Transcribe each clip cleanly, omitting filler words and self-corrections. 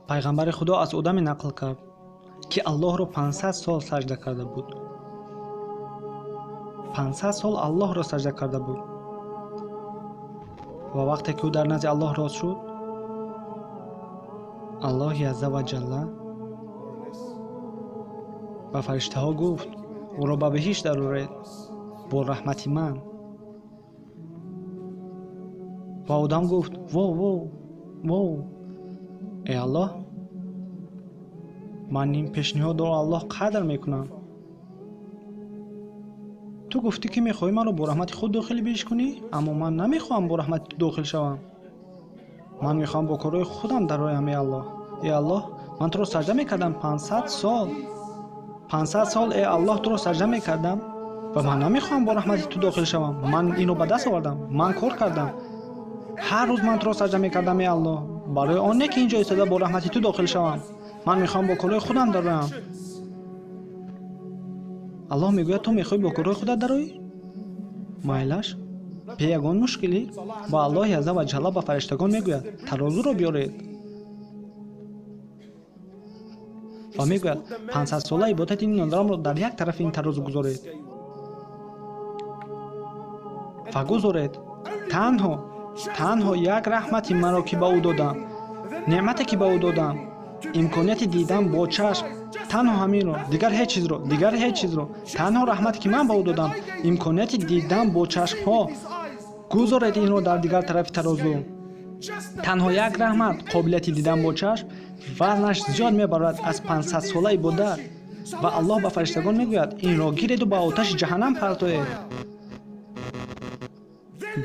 Пайғамбари Худо аз одаме нақл кард, ки Аллоҳро 500 сол саҷда карда буд. 500 сол Аллоҳро саҷда карда буд. Ва вақте ки ӯ дар назди Аллоҳ рост шуд, Аллоҳи азза ва ҷалла ба фариштаҳо гуфт: ӯро ба биҳишт дароред бо раҳмати ман. Ва одам гуфт: во во во, эй Аллоҳ, ман ин пешниҳодро Аллоҳ қадр мекунам. Ту гуфтӣ, ки мехоҳӣ маро бо раҳмати худ дохили биҳишт кунӣ, аммо ман намехоҳам бо раҳмати ту дохил шавам. Ман мехоҳам бо корҳои худам дароям, эй Аллоҳ. Эй Аллоҳ, ман туро саҷда мекардам 500 сол. 500 сол, эй Аллоҳ, туро саҷда мекардам ва ман намехоҳам бо раҳмати ту дохил шавам. Ман инро ба даст овардам, ман кор кардам. Ҳар рӯз ман туро саҷда мекардам, эй Аллоҳ, барои он не ки инҷо истода бо раҳмати ту дохил шавам. Ман мехоҳам бо корҳои худам дароям. Аллоҳ мегӯяд: ту мехоҳӣ бо корҳои худат дароӣ? Майлаш, бе ягон мушкилӣ. Ва Аллоҳи азза ва ҷалла ба фариштагон мегӯяд: тарозуро биёред. Ва мегӯяд: 500-сола ибодати ин одамро дар як тарафи ин тарозу гузоред ва гузоред танҳо як раҳмати маро, ки ба ӯ додам, неъмате, ки ба ӯ додам, имконияти дидан бо чашм, танҳо ҳаминро, дигар ҳеҷ чизро, дигар ҳеҷ чизро, танҳо раҳмате, ки ман ба ӯ додам, имконияти дидан бо чашмҳо, гузоред инро дар дигар тарафи тарозу. Танҳо як раҳмат, қобилияти дидан бо чашм, вазнаш зиёд мебарад аз 500-сола ибодат. Ва Аллоҳ ба фариштагон мегӯяд: инро гиреду ба оташи ҷаҳаннам партоед.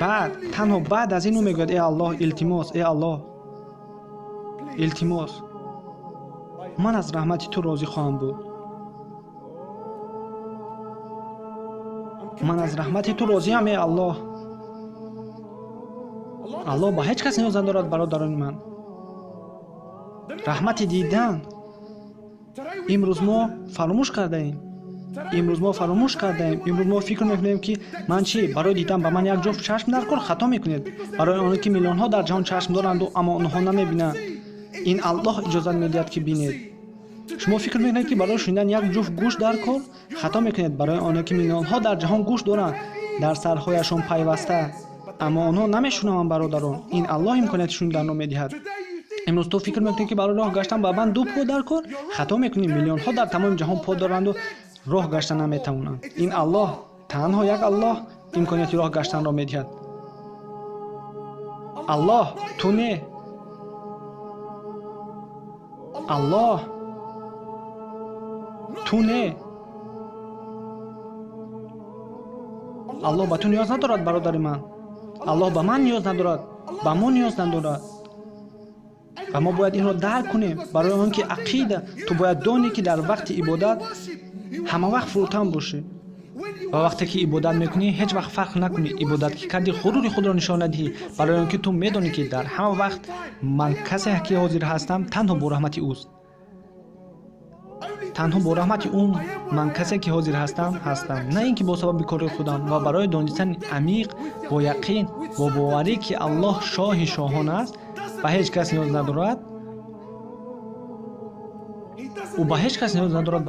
Баъд, танҳо баъд аз ин ӯ мегӯяд: эй Аллоҳ, илтимос, эй Аллоҳ, илтимос, ман аз раҳмати ту розӣ хоҳам буд. Ман аз раҳмати ту розиам, эй Аллоҳ. Аллоҳ ба ҳеҷ кас ниёз надорад, бародарони ман. Раҳмати дидан имрӯз мо фаромӯш кардаем. Имрӯз мо фаромӯш кардаем. Имрӯз мо фикр мекунем, ки ман чӣ? Барои дидан ба ман як ҷуфт чашм дар кор? Хато мекунед. Барои оне ки миллионҳо дар ҷаҳон чашм доранду, аммо онҳо намебинанд. Ин Аллоҳ иҷозат медиҳад, ки бинед. Шумо фикр мекунед, ки барои шунидан як ҷуфт гӯш дар кор? Хато мекунед. Барои оне ки миллионҳо дар ҷаҳон гӯш доранд, дар сарҳояшон пайваста, аммо онҳо намешунаванд, бародарон. Ин Аллоҳ имконияти шуниданро медиҳад. Имрӯз ту фикр мекунӣ, ки барои роҳ гаштан ба ман ду по дар кор? Хато мекунӣ. Миллионҳо дар тамоми ҷаҳон по доранду роҳ гашта наметавонанд. Ин Аллоҳ, танҳо як Аллоҳ имконияти роҳ гаштанро медиҳад. Аллоҳ, ту не. Аллоҳ, ту не. Аллоҳ ба ту ниёз надорад, бародари ман. Аллоҳ ба ман ниёз надорад, ба мо ниёз надорад. Ва мо бояд инро дарк кунем. Барои он ки ақида, ту бояд донӣ, ки дар вақти ибодат ҳама вақт фурӯтан бошӣ. Ва вақте ки ибодат мекунӣ, ҳеҷ вақт фахр накунӣ. Ибодат ки кардӣ, ғурури худро нишон надиҳӣ, барои он ки ту медонӣ, ки дар ҳама вақт ман касе, ки ҳозир ҳастам, танҳо бо раҳмати ӯст. Танҳо бо раҳмати ӯ ман касе, ки ҳозир ҳастам, ҳастам, на ин ки бо сабаби кори худам. Ва барои донистани амиқ, бо яқин, бо боварӣ, ки Аллоҳ шоҳи шоҳон аст, ба ҳеҷ кас ниёз надорад. Ӯ ба ҳеҷ кас ниёз надорад.